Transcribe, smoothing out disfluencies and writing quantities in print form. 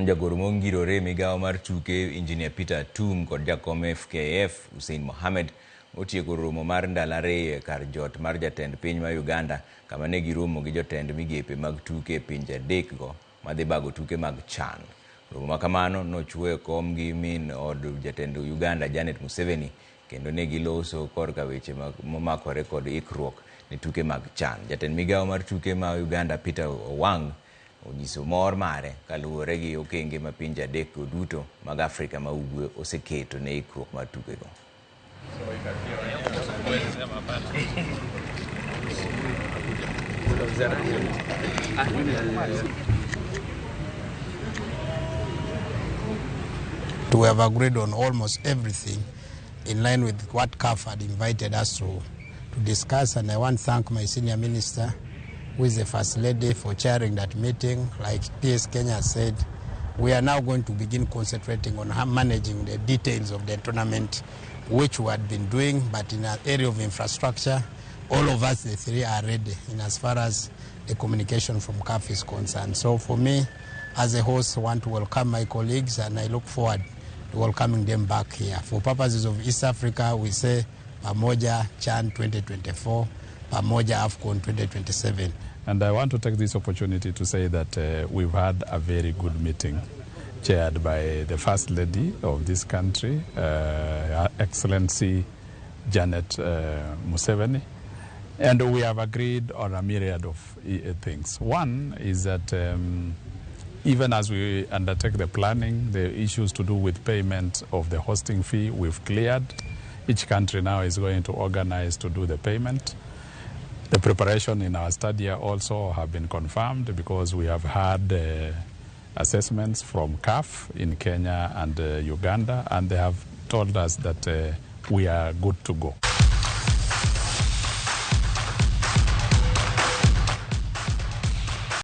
Jagoro mongirore e migawo mar tuke Engineer Peter Atum kod jakom FKF Hussein Mohamed otieko romo mar ndalo ariyo e kar jot mar jatend piny ma Uganda kama ne giromo gi jotend migepe mag tuke e pinje adek go madhi bago tuke mag CHAN. Romo ma kamano nochuoyo kom gi min od jatend Uganda Janet Museveni kendo ne giloso korka weche momakore kod ikruok ne tuke mag CHAN. Jatend migawo mar tuke ma Uganda Peter Owang onyiso mor mare kaluwore gi okenge ma pinje adek go duto mag Afrika ma Ugwe oseketo ne ikruok mar tukego. We have agreed on almost everything in line with what CAF had invited us to discuss, and I want to thank my senior minister, who is the First Lady, for chairing that meeting. Like PS Kenya said, we are now going to begin concentrating on managing the details of the tournament, which we had been doing, but in an area of infrastructure, all of us, the three, are ready in as far as the communication from CAF is concerned. So for me, as a host, I want to welcome my colleagues, and I look forward to welcoming them back here. For purposes of East Africa, we say Pamoja CHAN 2024, Pamoja AFCON 2027. And I want to take this opportunity to say that we've had a very good meeting chaired by the First Lady of this country, Her Excellency Janet Museveni. And we have agreed on a myriad of things. One is that even as we undertake the planning, the issues to do with payment of the hosting fee, we've cleared. Each country now is going to organize to do the payment. The preparation in our stadia also have been confirmed because we have had assessments from CAF in Kenya and Uganda, and they have told us that we are good to go.